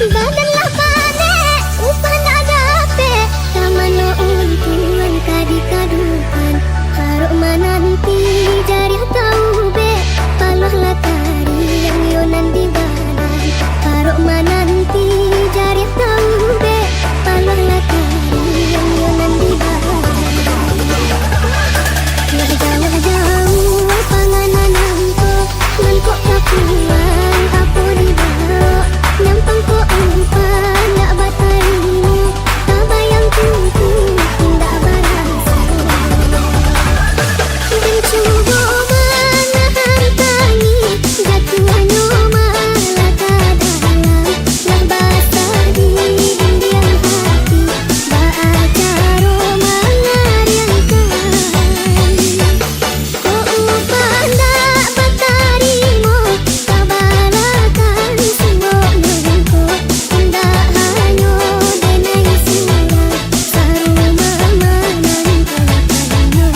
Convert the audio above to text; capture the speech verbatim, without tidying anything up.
Badan lah panek, upah ndak dapek, ka mano untuang ka dikadukan? Harok mananti jariah taubek, paluah lah kariang yo nan di badan. Harok mananti jariah taubek, paluah lah kariang yo nan di badan. Lah jauah-jauah panganan angko, mangkok ka pulang apo dibao? Nyampang ko ampa ndak batarimo, tabayang kuku indak baraso. Den cubo manahan tangih, jatuahnyo malah ka dalam, lah basah di dindiang hati, baa caro mangariangkan? Kok upah ndak batarimo, kabalakan simbok mangko, indak hanyo denai surang, sarumah manantiannyo.